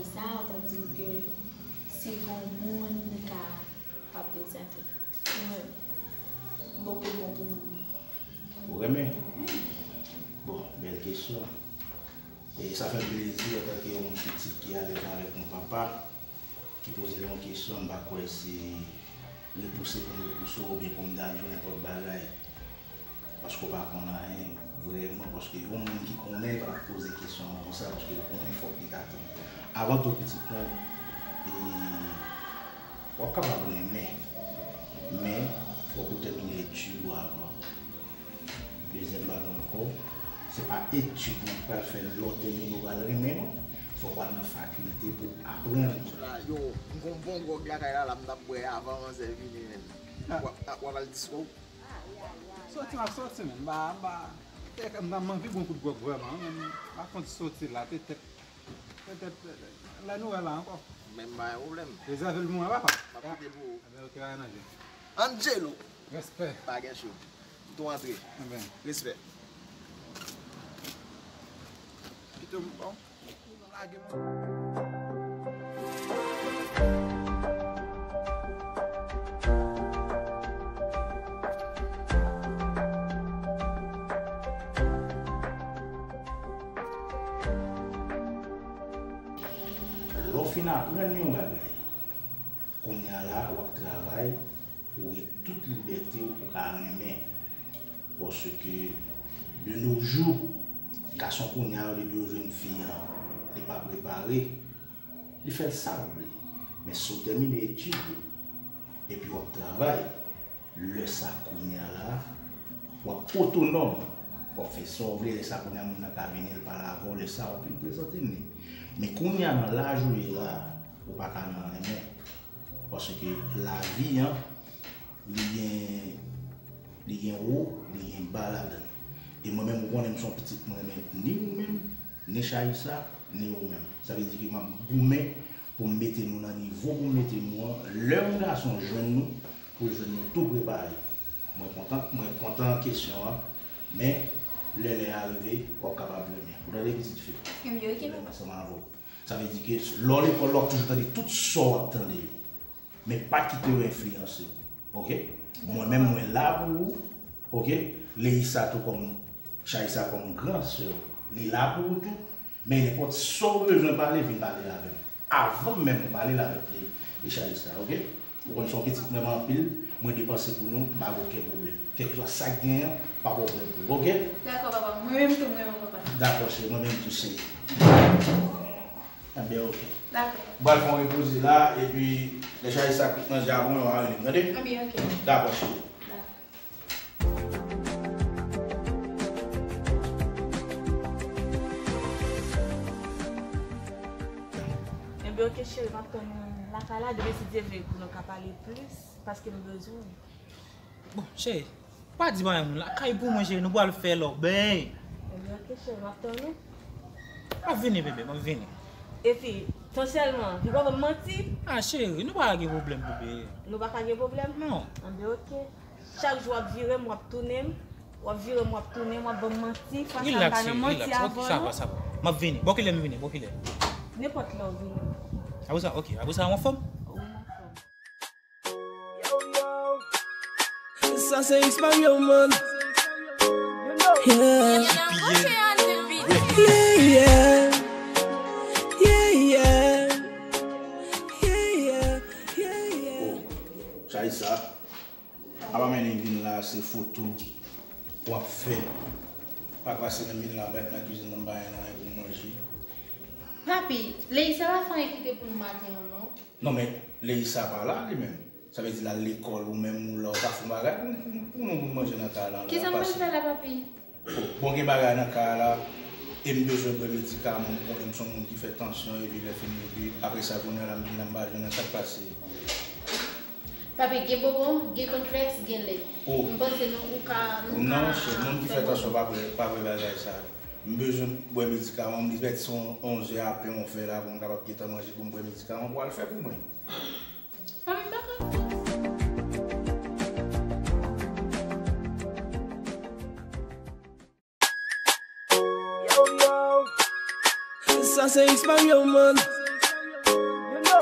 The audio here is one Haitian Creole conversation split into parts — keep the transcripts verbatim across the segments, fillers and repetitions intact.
Sa, ou t ap di m ke si gen yon moun li ka p ap prezante. Mwen menm, m poko bon pou moun. Ou renmen? Bon, bèl kesyon. E sa fè m plezi antanke yon pitit ki alèz avèk yon papa ki poze l yon kesyon, m pa kwè se repouse pou m repouse w oubyen pou m ta di w nenpòt bagay. Paske w pa konn anyen vrèman, paske yon moun ki konnen pa t ap poze kesyon an konsa, paske l konnen fòk li t atann. Avan tou, pitit mwen, e, w ap kapab renmen, men fòk ou tèmine etid ou avan. Dezyèm bagay ankò, se pa etid ou pral fè lè w tèmine ou pral renmen non. Fòk w al nan fakilte pou w aprann. Yo, m gon bon gwòg lakay la, la m t ap bwè avan manzè vini menm. W ap, w ap al disko. Soti m ap soti men, m pa, m pa, m pa, m anvi bon kout gwòg vrèman, men m pa konn soti la, petèt, petèt, lè nou wè la ankò. Men m pa gen pwoblèm. Rezève l pou mwen, papa. M ap kite pou ou. Ebyen, oke, pa gen danje. Angelo! Respè. Pa gen cho. M tou antre. Ebyen. Respè. Kite m, bon. Lè w fin aprann yon bagay, kounye a la, w ap travay pou w gen tout libète w pou w ka renmen. Paske, de nos jours, gason kounye a, lè l jwenn fi an, li pa prepare, li fè l sa l vle. Men si w tèmine etid ou, epi w ap travay, lè sa kounye a la, w ap otonòm, w ap fè sa w vle, lè sa kounye a moun nan ka vini, l pale avè w, lè sa w ap vin prezante l li. Men kounye a nan laj ou ye la, ou pa ka nan renmen. Paske lavi an, li gen, li gen wo, li gen ba ladan l. E mwen menm, ou konnen m se yon pitit mwen renmen ni ou menm, ni Chaïssa, ni ou menm. Sa vle di ke m ap goumen pou m mete nou nan nivo pou m mete nou an. Lè yon gason jwenn nou, pou l jwenn nou tou prepare. Mwen kontan, mwen kontan kesyon an, men lè lè a rive, w ap kapab renmen. Ou tande pitit fi? Wi, ok, papa. Ansanm avè w. Sa vle di ke lè w lekòl la, w ap toujou tande tout sa w ap tande yo. Men pa kite yo enfliyanse w. Ok? Mwen menm, mwen la pou ou. Ok? Leisa tou kòm, Chaïssa kòm gran sè w, li la pou ou tou. Men nenpòt sa w bezwen pale, vin pale l avè m. Avan menm ou pale l avèk li, li Chaïssa, ok? Ou konn se yon pitit mwen renmen anpil, mwen depanse pou nou, m pa gen okenn pwoblèm. Kèlkeswa sa k genyen an, pa pwoblèm pou ou, ok? Dakò, papa. Mwen menm tou, mwen renmen papa. Dakò, cheri, mwen menm tou, cheri. Enben, ok. Dakò. M pral fè yon repoze la, epi lè Chaïssa kout nan japon, yo a rele m, tande? Enben, ok. Dakò, cheri. Dakò. Enben, ok, cheri, m ap tann ou lakay la, demen si Dye vle, pou nou ka pale plis, paske m bezwen w. Bon, cheri, pa di m anyen, lakay pou mwen, cheri, nou pral fè lòbèy. Enben, ok, cheri, m ap tann ou. M ap vini, bebe, m ap vini. Epi, tan sèlman, li pa ban m manti? Ah, cheri, nou pa ka gen pwoblèm, bebe. Nou pa ka gen pwoblèm? Non. Enben, ok. Chak jou w ap vire m, w ap tounen m, w ap vire m, w ap tounen m, w ap ban m manti, fwa sa m pa nan manti avè w non. Rilaks, cheri, rilaks. Ok, sa va, sa va. M ap vini. Bò kilè m vini? Bò kilè? Nenpòt lè w vini. Apre sa, ok. Apre sa, w anfòm? Wi, m anfòm. Sa se X Mario, man. Yeah. Yeah, yeah. Yeah, yeah. Yeah, yeah. Yeah, yeah. Oh, Chaïssa. Apa mennen vin la, se foto w ap fè. Pa pase nan vin la, m pa nan kizin nan, m pa gen anyen pou m manje. Papi, Leisa pa fè anyen ki te pou l maten an non. Non, men Leisa pa la li menm. Sa vle di l al lekòl, ou menm ou la, ou pa fè yon bagay pou, pou, pou nou, pou n manje nan kay la. Kisa m pral fè la, papi? Bon, gen bagay nan kay la, e m bezwen bwè medikaman, m konnen m se yon moun ki fè tansyon, epi lè fini, epi apre sa, kounye a la, m vin la, m pa jwenn nan, sa k pase? Papi, gen bonbon, gen kònflèks, gen lèt. M panse nou, ou ka, nou ka. Non, chè, moun ki fè tansyon pa bwè, pa bwè bagay sa. M bezwen bwè medikaman, m li pèdi se yon onz è apen yon fè la, pou m kapab gentan manje, pou m bwè medikaman, pou al fè pou mwen. Papi, m pa konn. Sa se X Mario, man.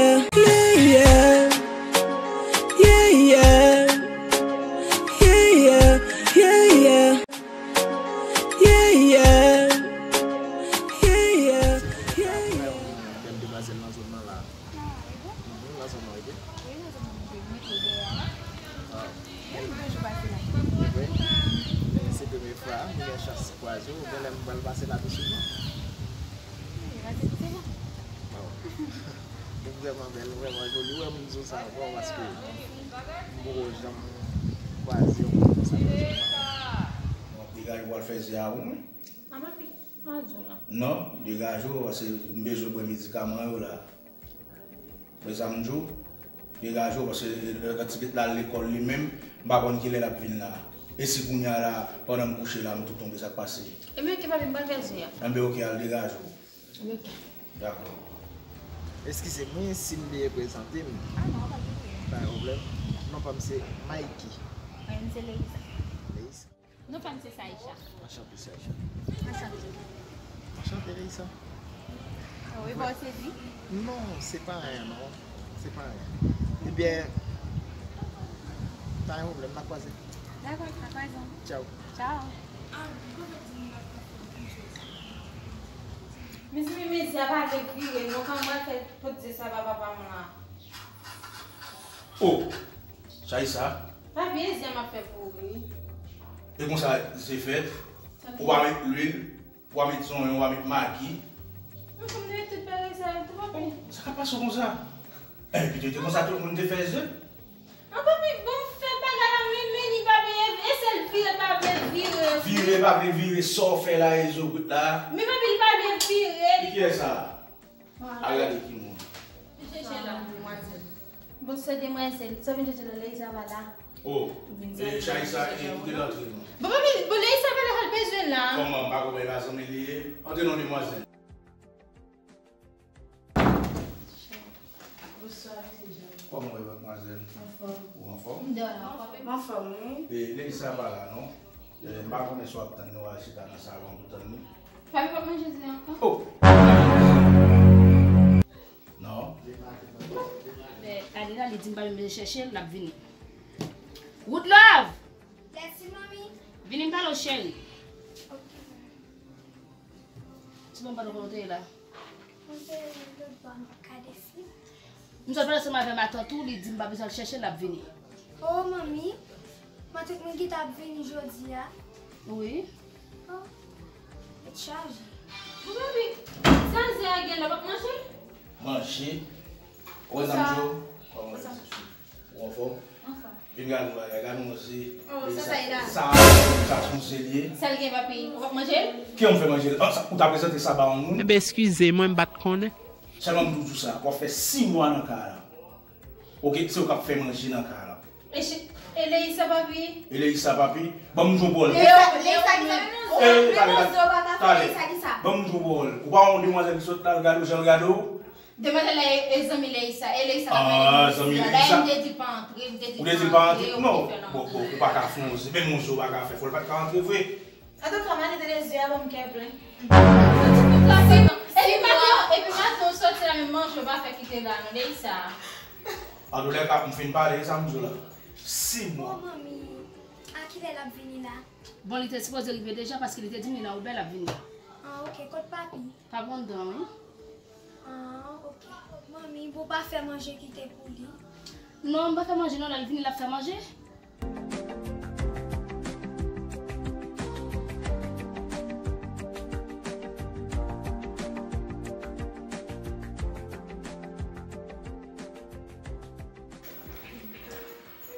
yeah. Yeah, yeah. Yeah, yeah. Yeah, yeah. Yeah, yeah. Yeah, yeah. Yeah, yeah. Yeah, yeah. Bèl demwazèl nan zòn nan la. Mhm, nan zòn nan, wi. Ah. Wi. Men se premye fwa m gen chans kwaze w. Gen lè m pral pase la tou souvan. Bon. Ou vrèman bèl, ou vrèman joli. Ou wè m di w sa ankò paske m poko janm kwaze yon moun konsa nan zòn nan. Bon, degaje w al fè zye a ou menm? A papi, pa di w la. Non, degaje w, paske m bezwen bwè medikaman yo la. Wè sa m di w? Degaje w, paske, eh, eh, ti pitit la al lekòl li menm, m pa konn kilè l ap vin la. E si kounye a la, pandan m kouche la, m tou tonbe, sa k pase? Ebyen, oke, papi, m pral fè zye a. Enben, oke, al degaje w. Ebyen, oke. Dakò. Eskize m, wi, si m bliye prezante m. A non, pa gen pwoblèm. Pa gen pwoblèm. Non pa m se Mikey. Mwen, m se Leisa. Leisa. Non pa m se Saïcha. Anchante, Saïcha. Anchante. Anchante, Leisa. Ah wi, bon, se di. Non, se pa anyen, non. Se pa anyen. Ebyen, pa gen pwoblèm, n a kwaze. Dakò, n a kwaze. Tchao. Tchao. Mezanmi, mezanmi, a pa vle vire, non, kòman mwen fè pot zye sa ba papa m la? Oh, Saïcha. Pa bliye zye m ap fè pou ou, wi. E konsa, se fèt. Ou pa met lwil, ou pa met zonyon, ou pa met magi. Mwen konn met tout bagay sa yo tou, papi. Sa k ap pase w konsa? Eh, pito, te konsa tout moun te fè zye? An, papi, bon, fè bagay la, men, men li pa vle, e sèl vire pa vle vire. Vire pa vle vire, sa w fè la, e zo gout la. Men, papi, li pa vle vire. E kiyès sa? Al gade ki moun. Vin chèche la, demwazèl. Bon, se demwazèl, sa vin chèche la, Leisa pa la. Oh, e Saïcha, e ou te rantre non? Bon, papi, bon, Leisa pa la, sa l bezwen la? Kòman, m pa konprann, e pa zanmi li ye? Antre non, demwazèl. Bonswa, mesye Jean. Kòman w ye, madmwazèl? Anfòm. Ou anfòm? M dò la, anfòm. M anfòm, wi. E, Leisa pa la, non? E, m pa konnen si w ap tann li, w al chita nan salon pou tann li. Papi p ap manje zye ankò? Oh! Non. Men, ale la, li di m pa menm vin chèche l, l ap vini. Woodlove! Bless you, mommy. Vini m pale w, cheri. Ok. Ti bon, pandan kote w ye la? Mwen te lòt bò, m t ap gade si. M sot pale ansanm avè matant ou, li di m pa bezwen al chèche l, l ap vini. Oh, manmi, matant mwen gentan ap vini jodi a. Wi. Oh, tèt chaje. Bon, papi, sa zye a gen la, w ap manje? Manje? Ou wè sa m di w? Kòman w ye? Ou anfòm? Anfòm. Vin gade yon bagay, gade yon zye. Oh, sa, sa, sa, sa se yon zye li ye. Sa l gen, papi? Ou p ap manje l? Ki yon fè manje l? Ah, sa, ou ta prezante sa ba yon moun? Enben, eskize mwen, m pa t konnen. Sèlman m di w sa, w ap fè sis mwa nan kay la. Oke, se ou k ap fè manje nan kay la. E chi-, e Leisa, papi? E Leisa, papi? Ban m di w pawòl. Leisa, Leisa, ki sa? E, menm yon zye w pa ka fè, Leisa, ki sa? Ban m di w pawòl. Ou pa wè yon demwazèl ki sot la, l gade w, jan l gade w? Demwazèl la e, e zanmi Leisa. E Leisa k ap pale de zanmi Leisa. Dayè, m te di l pa antre, m te di l pa antre, ou te fè l antre. Non. Bon, bon, ou pa ka fè yon zye. Menm yon zye ou pa ka fè, fò l pa t ka antre vre. Antouka, m ale tande zye a ban m kè plen. Epi maten, epi maten, ou soti la, menm manje ou pa fè kite la, non, Leisa. Antoulèka, m fin pale, sa m di w la. Sis mwa. Oh, manmi, a kilè l ap vini la? Bon, li te sipoze rive deja, paske li te di m li nan Uber, l ap vini. Ah, ok. Kot papi? Papi anndan, wi. Ah, ok. Manmi, bon, w pa fè manje kite pou li? Non, m pa fè manje, non, lè l vini, l ap fè manje.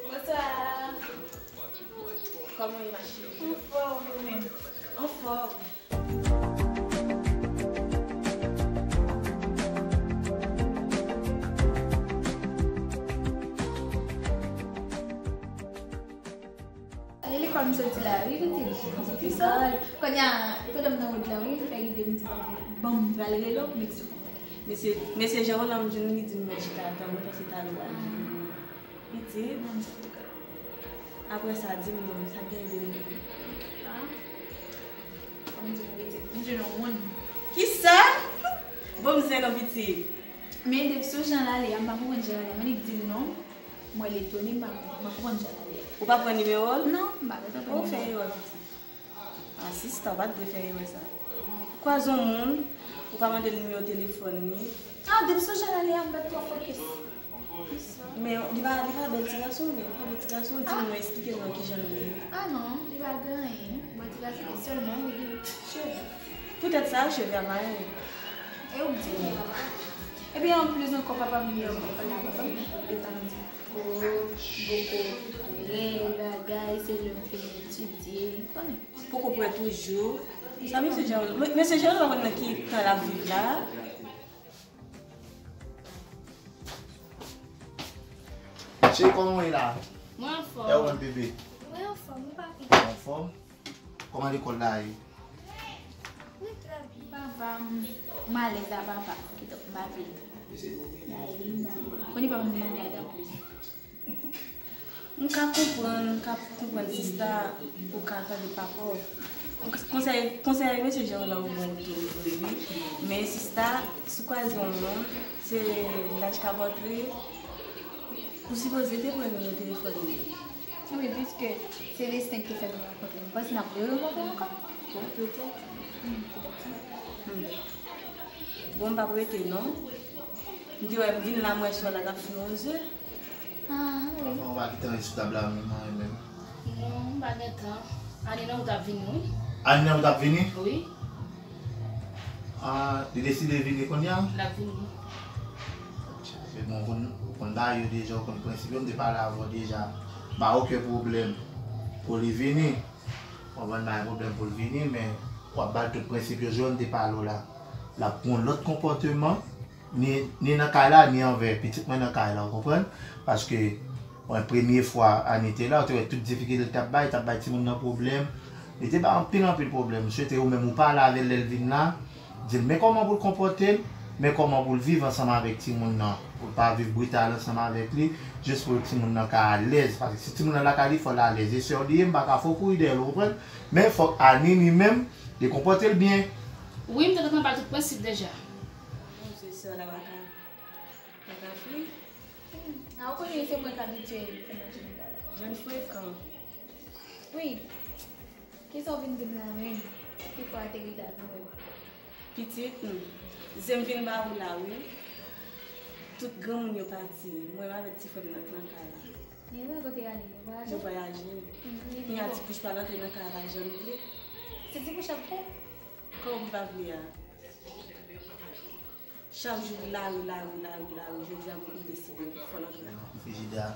Bonswa. Kòman w ye, ma chérie? Anfòm, ou menm? Anfòm. E lekòl m soti la, wi, pitit. Lekòl. Kounye a, pandan m nan wout la, wi, m fè ide, m di, "Bon, bon, m pral rele w, m eksplike." Mesye, mesye Jean Roland, m di nou, li di m mèt chita atan, wi, paske talè w pral vini. Pitit. Apre sa, di m non, sa gen de moun. Ah. Bon, m di nou, pitit. M di nou, moun. Kisa? Bon, m zen non, pitit. Men depi sou jan l ale a, m pa konprann jan l ale a. M annik di l non. Mwen letone, m pa, m pa konprann jan l ale a. Ou pa pran nimewo l? Non, m pa gentan pran nimewo l. Ou fè erè, pitit. Ah, sista, ou pa t dwe fè erè sa. Kwaze yon moun, ou pa mande l nimewo telefòn li. Ah, depi sou jan l ale a, m pa t twò fokis. Men li pa, li pa bèl ti gason, men li pa bèl ti gason, di m non, eksplike m non kijan l ye. Ah non, li pa gen anyen. Bon, ti gason li sèlman, li gen cheve. Poutèt sa, cheve a pa anyen. E ou di li papa. Epi anplis ankò, papa m li ankò pa la, papa m li pa la, papa m li pa la. Oh, boko. Rèy, bagay, se lè m fin etidye. Konnen. Poko prè toujou. Sa mesye Jean, me-, mesye Jean pa konn nan ki tan l ap viv la. Cheri, kòman w ye la? Mwen anfòm. E ou menm, bebe? Mwen anfòm, wi, papi. Ou anfòm? Kòman lekòl la ye? Wi, trè byen. Papa m, m alèz a papa. Kidonk, m pa vle. Konnen papa m malad anplis. M ka konprann, m ka konprann sista, ou ka tande papa w. Konsèy, konsèy mesye Jean lan ou bon tou vre wi. Men sista, si w kwaze yon moun, se laj k ap antre, ou sipoze te pran nimewo telefòn li. Wi, piske se desten ki fè nou rankontre. M panse n ap rerankontre ankò. Bon, petèt. Hmm, petèt sa. Hmm. Bon, m p ap rete non. M te wè m vin la, m wè sou la t ap fè yon ze. Ah, wi. Anfen, ou pa kite anyen sou tab la menm, anyen menm. Non, m pa gen tan. Annie nan wout ap vini, wi. Annie nan wout ap vini? Wi. Ah, li deside vini kounye a? L ap vini. Se bon, ou konn, ou konn bagay yo deja, ou konn prensip yo, m te pale avè w deja. M pa okenn pwoblèm pou li vini. Ou konprann, m pa gen pwoblèm pou l vini, men w ap ba l tout prensip yo, jan m te pale w la. L ap gen yon lòt konpòteman. Ni, ni nan kay la, ni anvè pitit mwen nan kay la, ou konprann? Paske, bon, premye fwa Annie te la, ou te wè tout difikilte l t ap bay, t ap bay timoun nan pwoblèm. Li te bay anpil, anpil pwoblèm. M swete ou menm ou pale avè l lè l vin la, di l men kòman pou l konpòte l, men kòman pou l viv ansanm avèk timoun nan. Pou l pa viv brital ansanm avèk li, jis pou timoun nan ka alèz. Paske si timoun nan lakay li, fò l alèz. E sè w li ye, m pa ka fè w kouri dèyè l, ou konprann? Men fòk Annie li menm, li konpòte l byen. Wi, m te gentan ba l tout prensip deja. Mon Dieu, sè la pa ka, pa ka vre. Hmm. A, ou konnen se mwen k abitye fè manje nan kay la. Jèn frekan. Wi. Kisa w vin di m la menm? Ki fwa ateri la pou mwen? Pitit, hmm. Zen m vin ba ou la, wi. Tout granmoun yo pati. Mwen avèk ti frè m nan k nan kay la. Li vre kote y ale, yo vwayaje? Yo vwayaje. Hmm, li vre. Kounye a ti kouch pa rantre nan kay la jan l vle. Se ti kouch ap fè? Kòman pou l pa vle a? Chak jou lari, lari, lari, lari, jodi a m deside fò l antre. Frijidè a.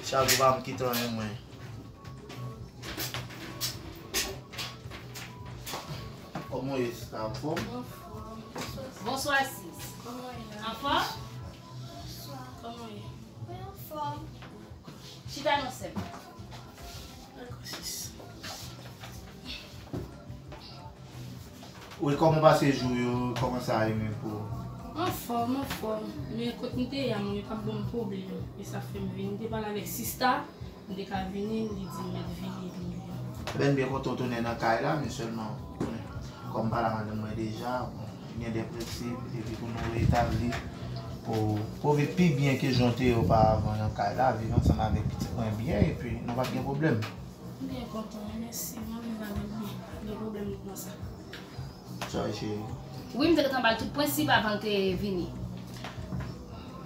Chak jou pa m kite anyen mwen. Kòman w ye, sista? Anfòm? Anfòm. Bonswa, sis. Kòman w ye? Anfòm? Bonswa. Kòman w ye? Mwen anfòm. Chita non, sè m. Dakò, sis. Wi, kòman w pase jou yo? Kòman sa ye menm pou ou? Anfòm, anfòm. Men kote m te ye a, mwen, yo t ap ban m pwoblèm. E sa fè m vin. M te pale avèk sista, m te ka vini, li di m mèt vini, epi m vini. Ebyen, m byen kontan w tounen nan kay la, men sèlman, ou konnen, kòm m pale a madanm mwen deja, bon, gen de prensip, epi pou nou retabli, pou, pou viv pi byen ke jan w te ye oparavan nan kay la, viv ansanm avèk pitit mwen byen, epi nou p ap gen pwoblèm. M byen kontan, wi, mèsi. Mwen menm, m pa menm gen pwoblèm nan sa. Sorry, cheri. Wi, m te gentan ba l tout prensip avan l te vini.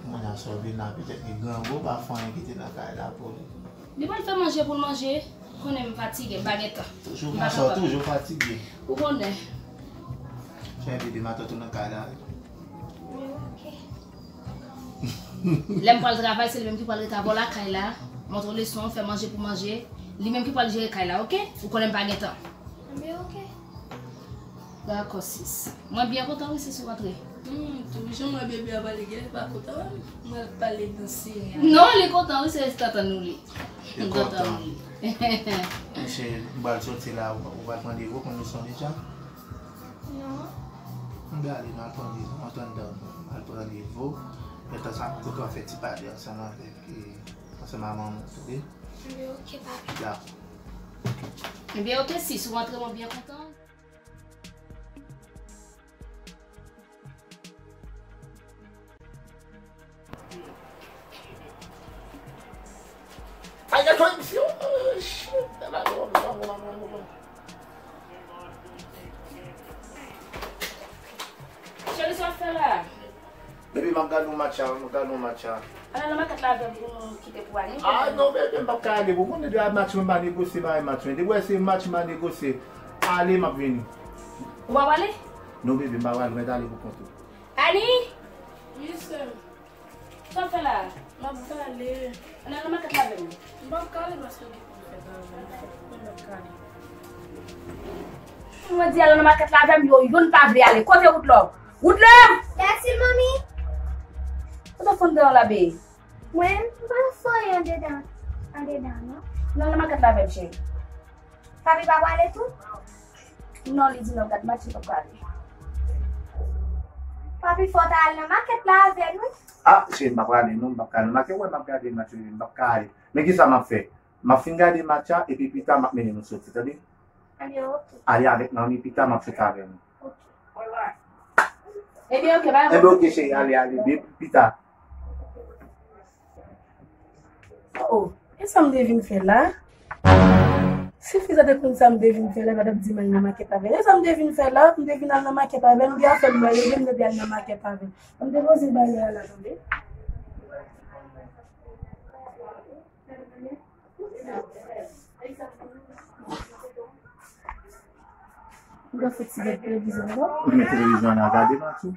Mwen a sòvi la, petèt li grangou, pa fè anyen ki te nan kay la pou li. Li pral fè manje pou l manje. Konnen m fatige, m pa gen tan. Toujou, m pa kapab. Toujou fatige. Ou konnen. Fè bebe matant ou nan kay la. Wi, ok. Lè m pral travay, se li menm ki pral ret avè w lakay la, montre w leson, fè manje pou manje. Li menm ki pral jere kay la, ok? Ou konnen m pa gen tan. Ebyen, ok. Dakò, sis. Mwen byen kontan, wi, sis, ou rantre. Hmm, tou jan mwen bebe a pale, gen lè pa kontan, wi. Mwen pale nan serye. Non, li kontan, wi, se jis tantann ou li. Li kontan wi. Mesye, m pral soti la, ou, ou pral pran devo, konn leson deja? Non. M pral ale, m al pran devo, m antre anndan, m al pran devo. Gentan sa, m kote w fè ti pale ansanm avèk, e, ansanm a manman w, tande? Ebyen, oke, papi. Dakò. Ebyen, oke, sis, ou antre, mwen byen kontan. Ay, gade misye, oh, shit. Cheri, sa w ap fè la? Baby, m ap gade yon match a, m ap gade yon match a. Ala nan makèt la avè m pou nou kite pou ale. Ah, non, baby, m p ap ka ale. Ou konnen depi match mwen pa negosye, pa match mwen. Depi wè se match m pa negosye. Ale, m ap vini. Ou pa prale? Non, baby, m pa prale. Mwen t ale pou kont ou. Ani? Wi, sè m. Sa w fè la? M ap prale. Ala nan makèt la avè m. M p ap prale paske gen pou m fè travay. M p ap prale. Mwen di ala nan makèt la avè m, yo youn pa vle ale. Kote Woodlove? Woodlove! Yes, manmi. Ou te fonn deyò la, be? Mwen, m pa foye andedan, andedan, non. Nan, nan makèt la avè m, cheri. Papi pa prale tou? Non, li di non, gad match, li pa prale. Papi, fò w ta al nan makèt la avè nou. Ah, cheri, m pa prale, non, m p ap ka al nan makèt, wè, m ap gade match, m p ap ka ale. Men kisa m ap fè? M ap fin gade match la, epi pita m ap mennen nou soti, tande? Ebyen, oke. Ale avèk manmi, pita m ap soti avè nou. Oke. Ebyen, oke, pa gen pwoblèm. Ebyen, oke, cheri, ale, ale, bye, pita. Oh, e sa m te vin fè la? Si Fiza te konn sa m te vin fè la, li pa t ap di m al nan makèt avè l. E sa m te vin fè la? M te vin al nan makèt avè l, m gen afè m mwen regle, m te al nan makèt avè l. Ban m depoze bagay la, tande. M ta fè ti gade televizyon ankò. Ou met televizyon an al gade match ou?